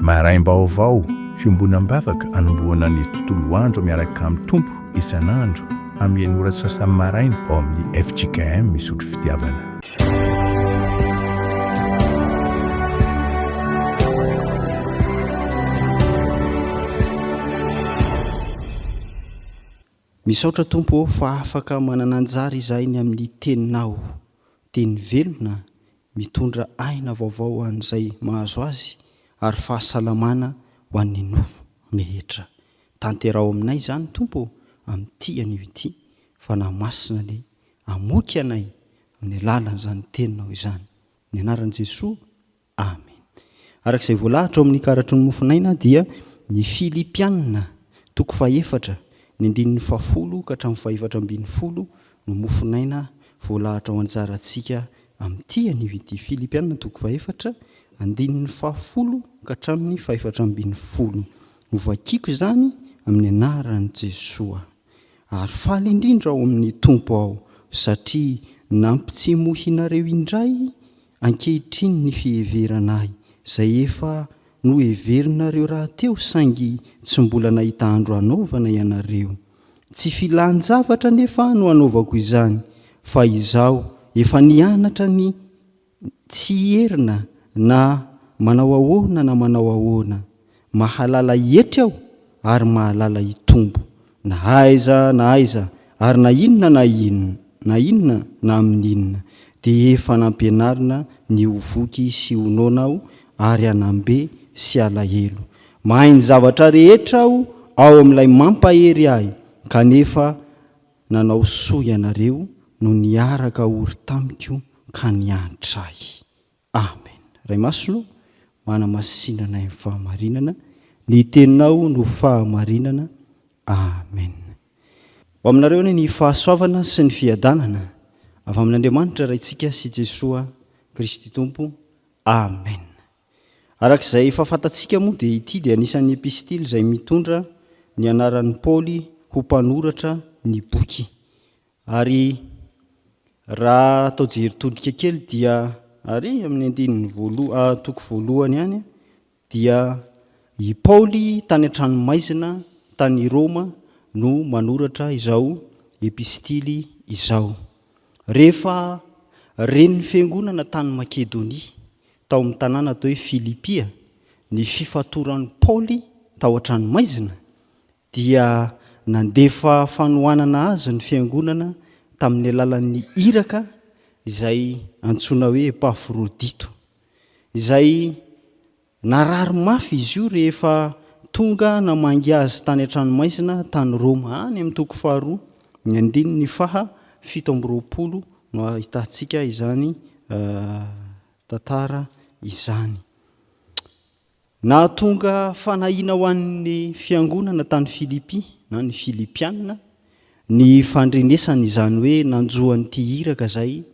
Maraim-baovao, fiombonam-bavaka anombohana ny tontolo andro miaraka amin'ny Tompo isan'andro amin'ny enina ora sy sasany maraina ao amin'ny fjkm Isotry Fitiavana. Misaotra Tompo ô fa afaka manana anjara izahay ny amin'ny teninao, teny velona mitondra aina vaovao ho an'izay mahazo azy ary fahasalamana ho an'ny nofo rehetra. Tanteraho aminay izany Tompo ô amin'ity anio ity, Fanahy Masina anie hamoky anay amin'ny alalan'izany teninao izany. Ny anaran'i Jesoa Amen. Araka izay voalahatra ao amin'ny karatry ny mofon'aina dia ny Filipiana toko fahefatra ny andininy fahafolo ka hatramin'ny fahefatra ambinifolo no mofon'aina voalahatra ho anjarantsika amin'ity anio ity. Filipiana toko fahefatra andininy fahafolo ka hatramin'ny fahefatra ambinifolo. Hovakiko izany amin'ny anaran'i Jesoa. Ary faly indrindra ao amin'ny Tompo aho satria nampitsimohinareo indray Ankehitriny ny fiheverana ahy, izay efa noheverinareo rahateo saingy tsy mbola nahita andro hanaovana ianareo. Tsy filan-javatra anefa no anaovako izany, fa izaho efa nianatra ny tsy hierina na manao ahoana na manao ahoana. Mahalala hietry aho ary mahalala hitombo, na aiza na aiza ary na inona na inona na inona na amin'ny inona, dia efa nampianarina ny ho voky sy ho noana aho ary hanam-be sy halahelo. Mahay ny zavatra rehetra aho ao amin'ilay mampahery ahy, kanefa nanao soa ianareo no niaraka ory tamiko ka niantra ahy. Amen. Ray Masina ô, manamasina anay amin'ny fahamarinana, ny Teninao no fahamarinana. Amen. Ho aminareo anie ny fahasoavana sy ny fiadanana avy amin'Andriamanitra Raintsika sy Jesoa Kristy Tompo. Amen. Araka izay efa fantatsika moa dia ity dia anisan'ny epistily izay mitondra ny anaran'i Paoly ho mpanoratra ny boky. Ary raha atao jery todika kely dia ary amin'ny andininy voaloha, toko voalohany ihany dia i Paoly tany an-tranomaizina tany Roma no manoratra izao epistily izao. Rehefa ren'ny fiangonana tany Makedonia, tao amin'ny tanàna atao hoe Filipia, ny fifatoran'i Paoly tao an-tranomaizina dia nandefa fanohanana azy ny Fiangonana tamin'ny alalan'ny iraka izay antsoina hoe Epafrodito, izay narary mafy izy io rehefa tonga namangy azy tany an-tranomaizina tany Roma, any amin'ny toko faharoa, ny andininy faha 27 no ahitantsika izany tantara izany. Nahatonga fanahiana ho an'ny fiangonana tany Filipy, na ny Filipiana, ny fandrenesany izany hoe nanjo an'ity iraka izay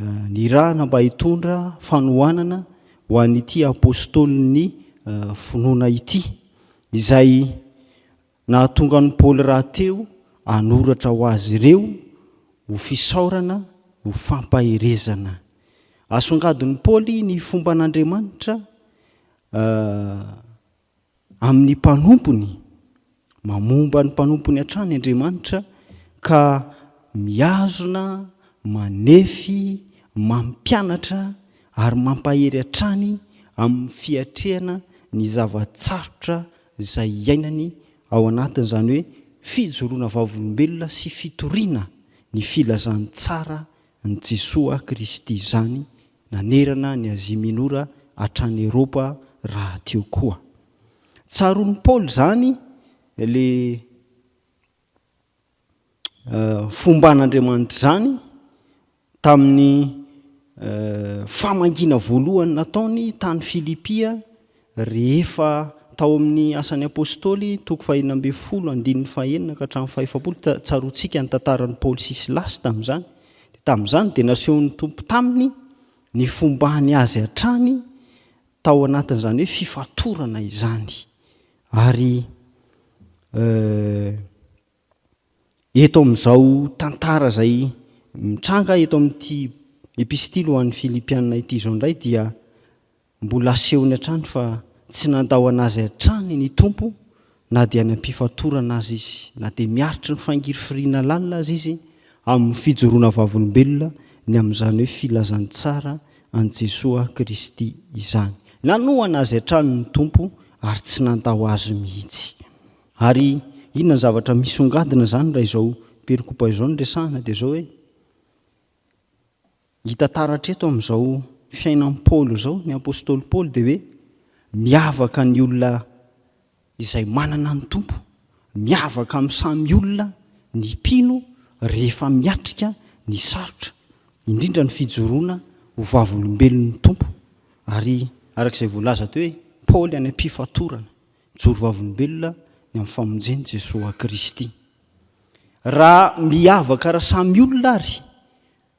nirahana mba hitondra fanohanana ho an'ity apostolin'ny finoana ity, izay nahatonga an'i Paoly rahateo hanoratra ho azy ireo ho fisaorana, ho fampaherezana. Asongadin'i Paoly ny fomban'Andriamanitra amin'ny mpanompony, mamomba ny mpanompony hatrany Andriamanitra ka mihazona, manefy, mampianatra ary mampahery hatrany amin'ny fiatrehana ny zava-tsarotra izay iainany ao anatin'izany hoe fijoroana vavolombelona sy fitoriana ny filazantsara an'i Jesoa Kristy izany nanerana an'i Azia Minora hatrany Eropa rahateo koa. Tsaroan'i Paoly izany ilay fomban'Andriamanitra izany tamin'ny famangiana voalohany nataony tany Filipia rehefa tao amin'ny Asan'ny Apostoly toko fahenina ambin'ny folo andininy fahenina ka hatramin'ny fahefapolo, tsaroantsika ny tantaran'i Paoly sy Silasy tamin'izany. Dia tamin'izany dia nasehon'ny Tompo taminy ny fombany azy hatrany tao anatin'izany hoe fifatorana izany. Ary eto amin'izao tantara izay mitranga eto amin'ity epistily ho an'ny Filipiana ity izao indray dia mbola asehony hatrany fa tsy nandao an'azy hatrany ny Tompo na dia any am-pifatorana aza izy, na dia miaritry ny fangirifiriana lalina aza izy amin'ny fijoroana vavolombelona ny amin'izany hoe filazantsara an'i Jesoa Kristy izany. Nanohana azy hatrany ny Tompo ary tsy nandao azy mihitsy. Ary inona ny zavatra misongadina izany raha izao perikopa izao no resahana dia izao hoe, Hita taratra eto amin'izao fiainan'i Paoly izao, ny apostoly Paoly dia hoe miavaka ny olona izay manana ny Tompo, miavaka amin'ny samy olona ny mpino rehefa miatrika ny sarotra, indrindra ny fijoroana ho vavolombelon'ny Tompo. Ary araka izay voalaza teo hoe Paoly any am-pifatorana, mijoro vavolombelona ny amin'ny famonjen'i Jesoa Kristy. Raha miavaka raha samy olona ary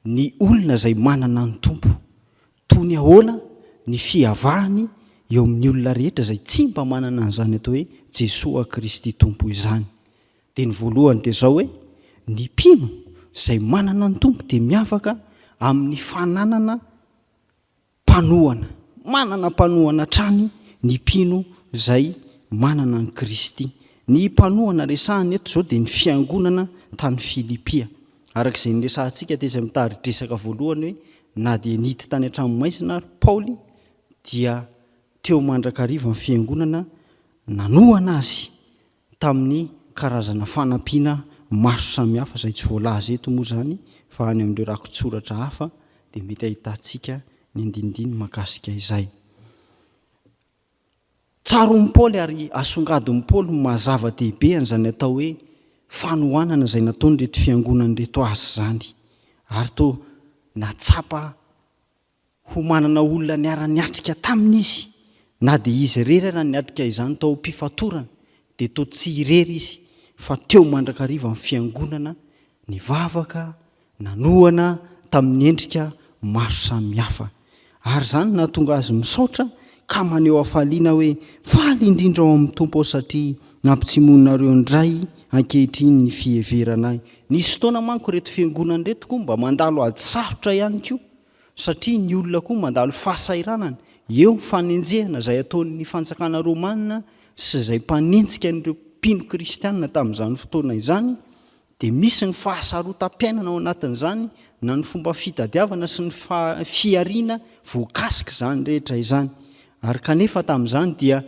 ny olona izay manana ny Tompo, toy ny ahoana ny fiavahany eo amin'ny olona rehetra izay tsy mba manana an'izany atao hoe Jesoa Kristy Tompo izany. Dia ny voalohany dia izao hoe, ny mpino izay manana ny Tompo dia miavaka amin'ny fananana Mpanohana. Manana mpanohana hatrany ny mpino izay manana an'i Kristy. Ny mpanohana resahina eto izao dia ny fiangonana tany Filipia. Araka izay niresahantsika tetsy amin'ny tari-dresaka voalohany hoe na dia nihidy tany an-tranomaizina ary Paoly dia teo mandrakariva ny fiangonana nanohana azy tamin'ny karazana fanampiana maro samihafa izay tsy voalaza eto moa izany fa any amin'ireo rakitsoratra hafa dia mety ahitantsika ny andinindiny mahakasika izay. Tsaroan'i Paoly ary asongadin'i Paoly ny maha zava-dehibe an'izany atao hoe fanohanana izay nataon'ireto fiangonana ireto azy izany ary toa natsapa Ho manana olona niara-niatrika taminy izy, na dia izy irery ara niatrika izany tao am-pifatorana, dia toa tsy irery izy, fa teo mandrakariva ny fiangonana, nivavaka, nanohana tamin'ny endrika maro samihafa. Ary izany no nahatonga azy misaotra ka maneho hafaliana hoe, Faly indrindra ao amin'ny Tompo aho satria nampitsimohinareo indray ankehitriny ny fiheverana ahy. Nisy fotoana manko ireto fiangonana ireto koa mba mandalo ady sarotra ihany koa. satria ny olona koa mandalo fahasahiranana, eo ny fanenjehana izay ataon'ny fanjakana romana sy izay mpanenjika an'ireo mpino kristiana tamin'izany fotoana izany, dia misy ny fahasarotam-piainana ao anatin'izany na ny fomba fitadiavana sy ny fihariana voakasik'izany rehetra izany. Ary kanefa tamin'izany dia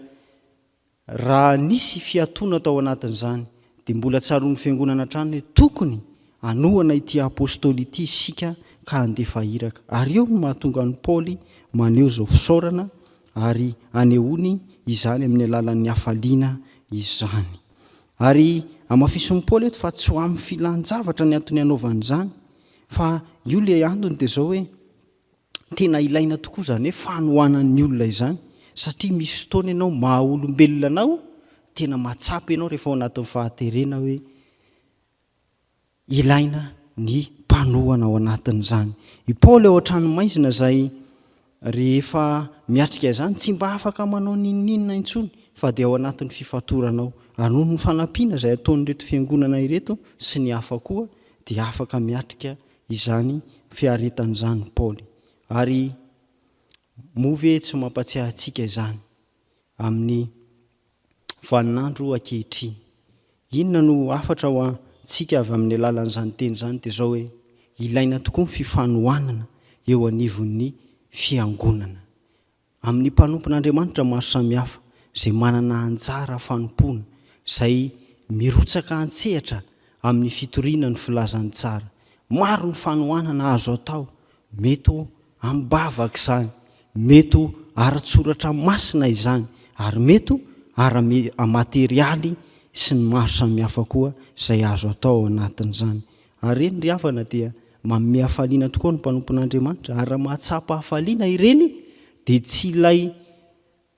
Raha nisy fiatoana tao anatin'izany, dia mbola tsaroan'ny Fiangonana hatrany hoe tokony hanohana ity Apostoly ity isika ka handefa iraka. Ary eo no mahatonga an'i Paoly maneho izao fisaorana ary anehoany izany amin'ny alalan'ny hafaliana izany. Ary hamafisin'i Paoly eto fa tsy ho amin'ny filan-javatra ny antony hanaovany izany, fa io ilay antony dia izao hoe, Tena ilaina tokoa izany hoe fanohanan'ny olona izany satria misy fotoana ianao maha olombelona anao tena mahatsapa ianao rehefa ao anatin'ny fahaterena hoe ilaina ny mpanohana ao anatin'izany. I Paoly ao an-tranomaizina izay rehefa miatrika izany tsy mba afaka manao n'inon'inona intsony fa dia ao anatin'ny fifatorana ao. Ary noho ny fanampiana izay ataon'ireto fiangonana ireto sy ny hafa koa dia afaka miatrika izany fiaretana izany Paoly. Ary moa ve tsy mampatsiahy antsika izany amin'ny vaninandro ankehitriny? Inona no hafatra ho antsika avy amin'ny alalan'izany teny izany? Dia izao hoe, ilaina tokoa ny fifanohanana eo anivon'ny fiangonana. Amin'ny mpanompon'Andriamanitra maro samihafa izay manana anjara fanompoana, izay mirotsaka an-tsehatra amin'ny fitoriana ny filazantsara. Maro ny fanohanana azo atao, mety ho amim-bavaka izany, mety ho ara-tsoratra masina izany, ary mety ho ara-materialy sy ny maro samihafa koa izay azo atao ao anatin'izany. Ary ireny ry havana dia manome hafaliana tokoa ny mpanompon'Andriamanitra, ary raha mahatsapa hafaliana ireny dia tsy ilay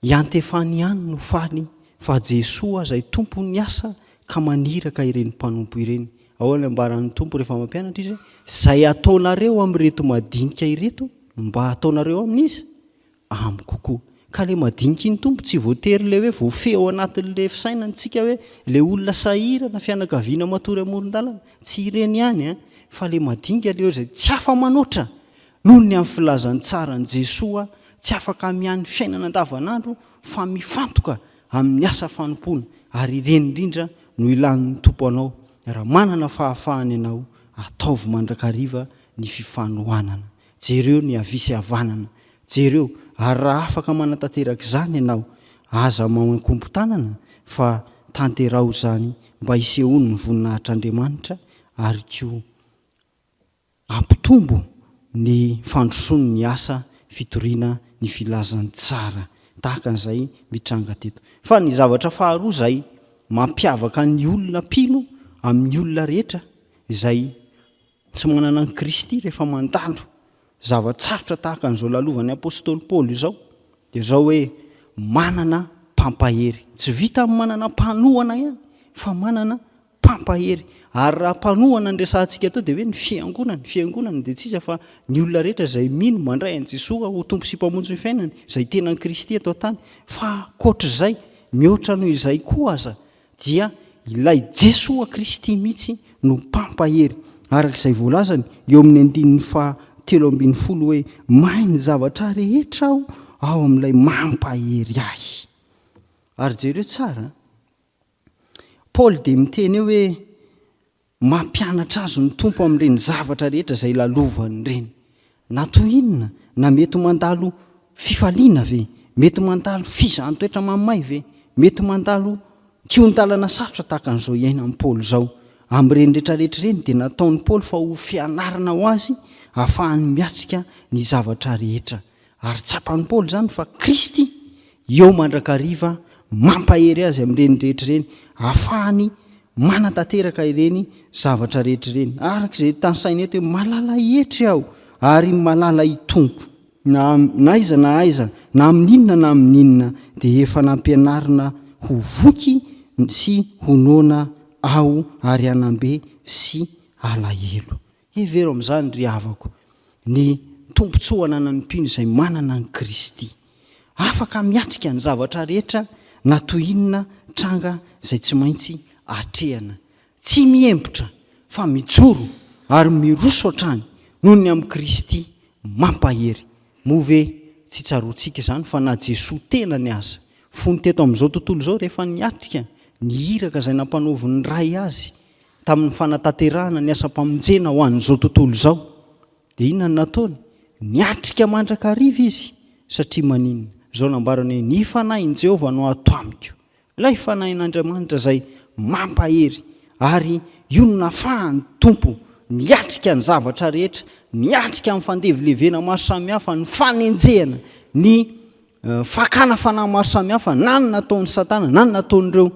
iantefany ihany no faly fa Jesoa izay Tompon'ny asa ka maniraka ireny mpanompo ireny. Ahoana ny ambaran'ny Tompo rehefa mampianatra Izy hoe, Izay ataonareo amin'ireto madinika ireto no mba ataonareo amin'iza? Amiko koa. Ka le madinika iny Tompo tsy voatery le hoe voafehy ao anatin'le fisainana tsika hoe le olona sahirana, fianakaviana matory amoron-dalana, tsy ireny ihany an, fa le madinika le izay tsy afa-manoatra noho ny amin'ny filazantsaran'i Jesoa, tsy afaka miahy ny fiainana andavanandro. fa mifantoka amin'ny asa fanompoana ary ireny indrindra no ilan'ny Tompo anao raha manana fahafahana ianao ataovy mandrakariva ny fifanohanana. Jereo ny havia sy havanana. Jereo, ary raha afaka manatanteraka izany ianao, aza mamankombo-tanana fa tanteraho izany mba hisehoan'ny voninahitr'Andriamanitra ary koa hampitombo ny fandrosoan'ny asa fitoriana ny filazantsara tahaka an'izay mitranga teto. Fa ny zavatra faharoa izay mampiavaka ny olona mpino amin'ny olona rehetra izay tsy manana an'i Kristy rehefa mandalo zava-tsarotra tahaka an'izao lalovan'ny apostoly Paoly izao dia izao hoe manana mpampahery. Tsy vita ny manana mpanohana ihany fa manana mpampahery. Ary raha mpanohana no resahantsika eto dia hoe ny fiangonana. Ny fiangonana dia tsy iza fa ny olona rehetra izay mino mandray an'i Jesoa ho Tompo sy Mpamonjy ny fiainany, izay tenan'i Kristy eto an-tany. Fa ankoatr'izay, mihoatra noho izay koa aza dia ilay Jesoa Kristy mihitsy no mpampahery, araka izay voalazany eo amin'ny andininy faha 13 hoe, Mahay ny zavatra rehetra aho ao amin'ilay mampahery ahy. Ary jereo tsara, Paoly dia miteny eo hoe mampianatra azy ny Tompo amin'ireny zavatra rehetra izay lalovany ireny. Na toy inona, na mety mandalo fifaliana ve? Mety mandalo fizahan-toetra mamay ve? Mety mandalo kihon-dalana sarotra tahaka an'izao iainan'i Paoly izao? Amin'ireny rehetrarehetra ireny dia nataon'i Paoly fa ho fianarana ho azy ahafahany miatrika ny zavatra rehetra. Ary tsapan'i Paoly izany fa Kristy eo mandrakariva mampahery azy amin'ireny rehetra ireny, ahafahany manatanteraka ireny zavatra rehetra ireny. Araka izay tanisaina eto hoe malala hietry aho ary malala hitombo. Na na aiza na aiza, na amin'inona na amin'inona, dia efa nampianarina ho voky sy ho noana aho ary hanam-be sy alahelo. Hevero amin'izany, ry havako, ny tombontsoa ananan'ny mpino izay manana an'i Kristy. Afaka miatrika ny zavatra rehetra na toy inona tranga izay tsy maintsy atrehana. Tsy mihembotra fa mijoro ary miroso hatrany noho ny amin'i Kristy mampahery. Moa ve tsy tsaroantsika izany fa na Jesoa tenany aza, fony teto amin'izao tontolo izao rehefa niatrika ny iraka izay nampanaovin'ny Ray azy tamin'ny fanatanterahana ny asam-pamonjena ho an'izao tontolo izao. Dia inona no nataony? Niatrika mandrakariva izy. Satria maninona? Izao nambarany hoe, Ny fanahin'i Jehovah no ato amiko. Ilay fanahin'Andriamanitra izay mampahery. Ary io no nafahan'ny Tompo niatrika ny zavatra rehetra, niatrika ny fandevilevena maro samihafa, ny fanenjehana, ny fakana fanahy maro samihafa, na ny nataon'i Satana, na ny nataon'ireo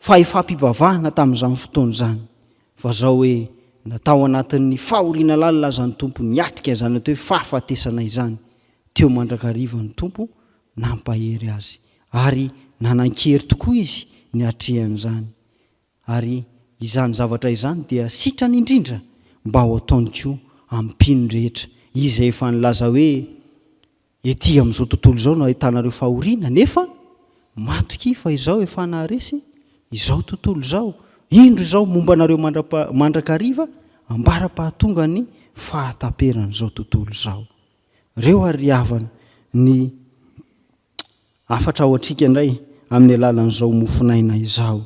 fahefam-pivavahana tamin'izany fotoana izany, fa zao hoe na tao anatin'ny fahoriana lalina aza ny Tompo niatrika izany atao hoe fahafatesana izany, teo mandrakariva ny Tompo nampahery azy, ary nanan-kery tokoa izy niatrehan'izany, ary izany zavatra izany dia sitrany indrindra mba ho ataony koa amin'ny mpino rehetra, izy izay efa nilaza hoe, Ety amin'izao tontolo izao no ahitanareo fahoriana, nefa matokia fa Izaho efa naharesy izao tontolo izao. Indro Izaho momba anareo mandrakariva ambara-pahatonga ny fahataperan'izao tontolo izao. Ireo ary ry havana ny hafatra ho antsika indray amin'ny alalan'izao mofon'aina izao.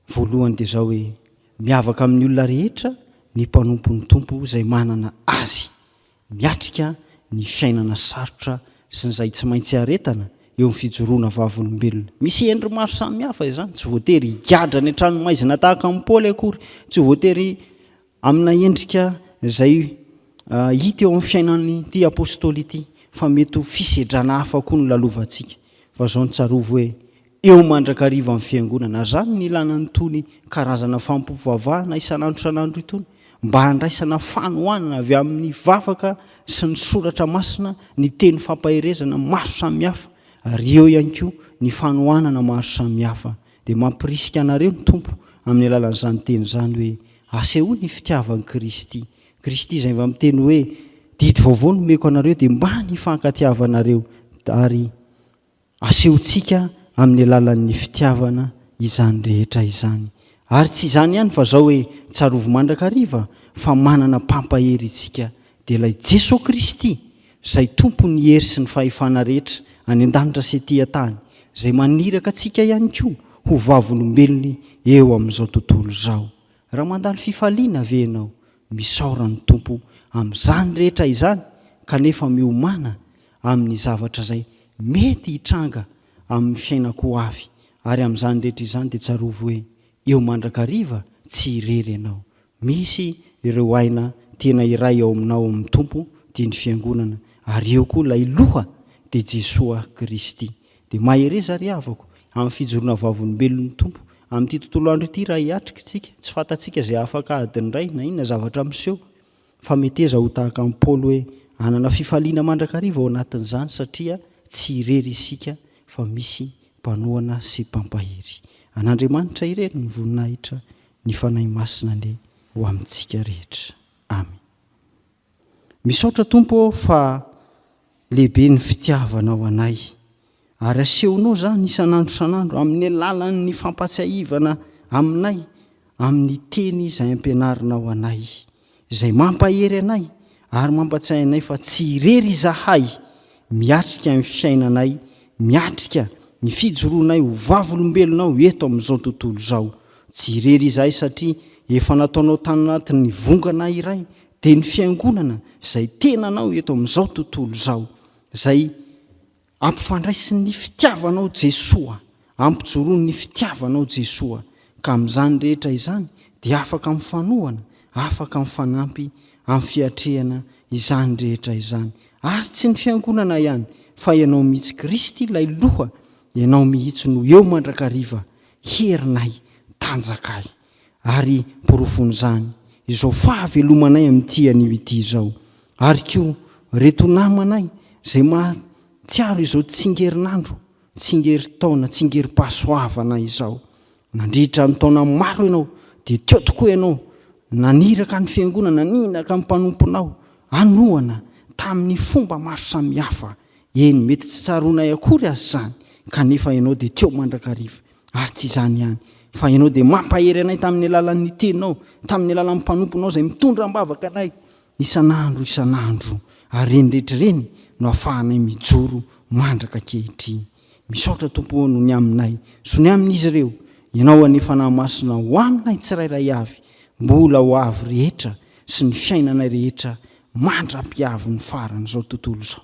Voalohany dia izao hoe, miavaka amin'ny olona rehetra ny mpanompon'ny Tompo izay manana Azy, miatrika ny fiainana sarotra sy ny izay tsy maintsy iaretana eo amin'ny fijoroana vavolombelona. Misy endriny maro samihafa izany, tsy voatery higadra any an-tranomaizina tahaka an'i Paoly akory, tsy voatery amina endrika izay hita eo amin'ny fiainan'ity apostoly ity, fa mety ho fisedrana hafa koa no lalovantsika. Fa izao no tsarovy hoe, eo mandrakariva amin'ny fiangonana. Ary izany no ilana an'itony karazana fampivavahana isan'andro isan'andro itony, mba handraisana fanohanana avy amin'ny vavaka sy ny soratra masina, ny teny fampaherezana maro samihafa, ary eo ihany koa ny fanohanana maro samihafa. Dia mampirisika anareo ny Tompo amin'ny alalan'izany teny izany hoe, Asehoy ny fitiavan'i Kristy. Kristy izay mba miteny hoe, Didy vaovao no omeko anareo dia mba ny hifankatiavanareo. Ary Asehontsika amin'ny alalan'ny fitiavana izany rehetra izany. Ary tsy izany ihany fa zao hoe tsarovy mandrakariva fa manana mpampahery isika dia ilay Jesoa Kristy izay Tompon'ny hery sy ny fahefana rehetra. any an-danitra sy ety an-tany, izay maniraka antsika ihany koa ho vavolombelony eo amin'izao tontolo izao. Raha mandalo fifaliana ve ianao? Misaora ny Tompo amin'izany rehetra izany kanefa miomàna amin'ny zavatra izay mety hitranga amin'ny fiainako ho avy ary amin'izany rehetra izany dia tsarovy hoe eo mandrakariva tsy irery ianao. Misy ireo aina tena iray ao aminao ao amin'ny Tompo dia ny Fiangonana ary eo koa ilay Loha dia Jesoa Kristy. Dia mahereza ry havako amin'ny fijoroana vavolombelon'ny Tompo amin'ity tontolo andro ity raha hiatrika isika, tsy fantatsika izay afaka adiny iray na inona zavatra miseho fa meteza ho tahaka an'i Paoly hoe hanana fifaliana mandrakariva ao anatin'izany satria tsy irery isika fa misy mpanohana sy mpampahery. An'Andriamanitra irery ny voninahitra, ny Fanahy Masina anie ho amintsika rehetra. Amen. Misaotra Tompo ô fa lehibe ny fitiavanao anay ary asehonao izany isan'andro isan'andro amin'ny alalan'ny fampatsiahivana aminay amin'ny teny izay ampianarinao anay izay mampahery anay ary mampatsiahy anay fa tsy irery izahay miatrika ny fiainanay, miatrika ny fijoroanay ho vavolombelonao eto amin'izao tontolo izao. Tsy irery izahay satria efa nataonao tanatin'ny vongana iray, dia ny Fiangonana izay tenanao eto amin'izao tontolo izao, izay Ampifandraisin'ny fitiavanao Jesoa, ampijoroan'ny fitiavanao Jesoa, ka amin'izany rehetra izany dia afaka mifanohana, afaka mifanampy amin'ny fiatrehana izany rehetra izany. Ary tsy ny Fiangonana ihany, fa Ianao mihitsy Kristy ilay Loha, Ianao mihitsy no eo mandrakariva, herinay, tanjakay. Ary porofon'izany izao fahavelomanay amin'ity anio ity izao. Ary koa reto namanay izay mahatsiaro izao tsingerinandro, tsingerin-taona, tsingerim-pahasoavana izao. Nandritra ny taona maro ianao dia teo tokoa ianao naniraka ny fiangonana, naniraka ny mpanomponao hanohana tamin'ny fomba maro samihafa. Eny, mety tsy tsaroanay akory aza izany, kanefa ianao dia teo mandrakariva. Ary tsy izany ihany, fa Ianao dia mampahery anay tamin'ny alalan'ny Teninao, tamin'ny alalan'ny mpanomponao izay mitondra am-bavaka anay isan'andro isan'andro, ary ireny rehetra ireny no ahafahanay mijoro mandraka ankehitriny. Misaotra Tompo ô noho ny aminay sy ny amin'izy ireo, Ianao anie Fanahy Masina ho aminay tsirairay avy, mbola ho avy rehetra sy ny fiainanay rehetra mandra-piavin'ny faran'izao tontolo izao.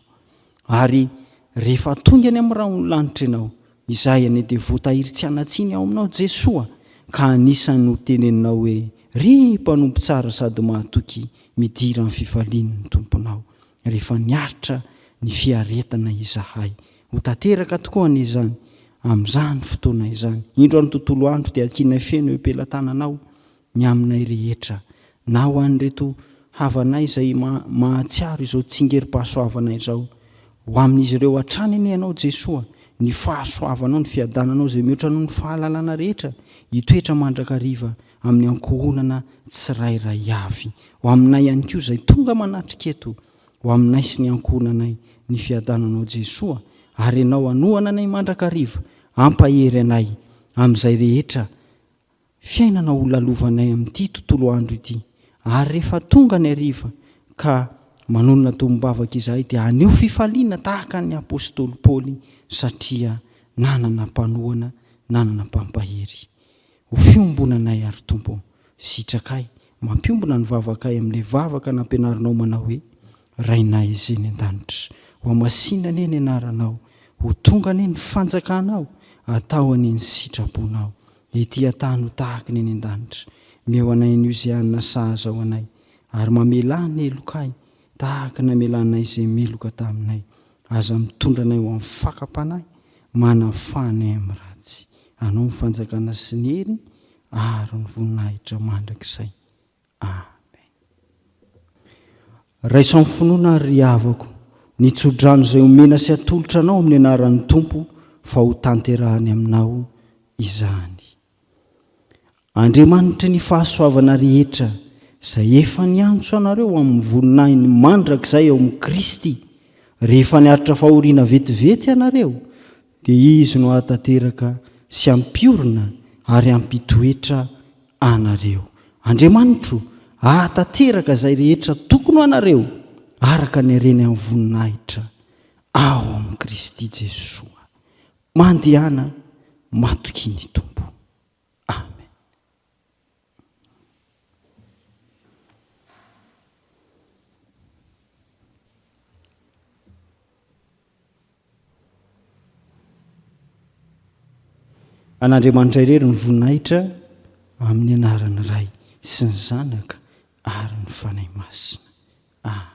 Ary rehefa tonga any amin'ny rahon'ny lanitra ianao, izahay anie dia voatahiry tsy hanan-tsiny ao aminao Jesoa, ka anisan'ny ho teneninao hoe, Ry mpanompo tsara sady mahatoky, midira amin'ny fifalian'ny Tomponao, rehefa niaritra ny fiaretana izahay. Ho tanteraka tokoa anie izany amin'izany fotoana izany. Indro ny tontolo andro dia ankinay feno eo am-pelatananao, ny aminay rehetra, na ho an'ireto havanay izay mahatsiaro izao tsingerim-pahasoavana izao. Ho amin'izy ireo hatrany anie Ianao Jesoa, ny fahasoavanao, ny fiadananao izay mihoatra noho ny fahalalana rehetra, hitoetra mandrakariva amin'ny ankohonana tsirairay avy. Ho aminay ihany koa izay tonga manatrika eto, ho aminay sy ny ankohonanay ny fiadananao Jesoa, ary Ianao hanohana anay mandrakariva, hampahery anay amin'izay rehetra Fiainana ho lalovanay amin'ity tontolo andro ity, ary rehefa tonga ny hariva ka manonona tombom-bavaka izahay dia haneho fifaliana tahaka an'ny apostoly Paoly satria nanana mpanohana, nanana mpampahery. Ho fiombonanay àry Tompo ô, sitrakay, mampiombona ny vavakay amin'ilay vavaka nampianarinao manao hoe, Rainay izay any an-danitra, ho hamasina anie ny anaranao, ho tonga anie ny fanjakanao, atao anie ny sitraponao, Ety an-tany ho tahaka ny any an-danitra. Omeo anay anio izay hanina sahaza ho anay, ary mamelà ny helokay, tahaka ny namelanay izay meloka taminay. Aza mitondra anay ho amin'ny fakam-panahy, manafaha anay amin'ny ratsy. Anao ny fanjakana sy ny hery ary ny voninahitra mandrakizay. Amen. Raiso amin'ny finoana ary ry havako ny tsodrano izay omena sy atolotra anao amin'ny anaran'ny Tompo fa ho tanterahany aminao izany. Andriamanitry ny fahasoavana rehetra izay efa niantso anareo ho amin'ny voninahiny mandrakizay ao amin'i Kristy, rehefa niaritra fahoriana vetivety ianareo, dia Izy no hahatanteraka sy hampiorina ary hampitoetra anareo. Andriamanitro hahatanteraka izay rehetra tokony ho anareo araka ny hareny amin'ny voninahitra. Ao amin'i Kristy Jesoa. Mandehana matokia ny Tompo. Amen. An'Andriamanitra irery ny voninahitra amin'ny anaran'ny Ray sy ny Zanaka ary ny Fanahy Masina. Amen.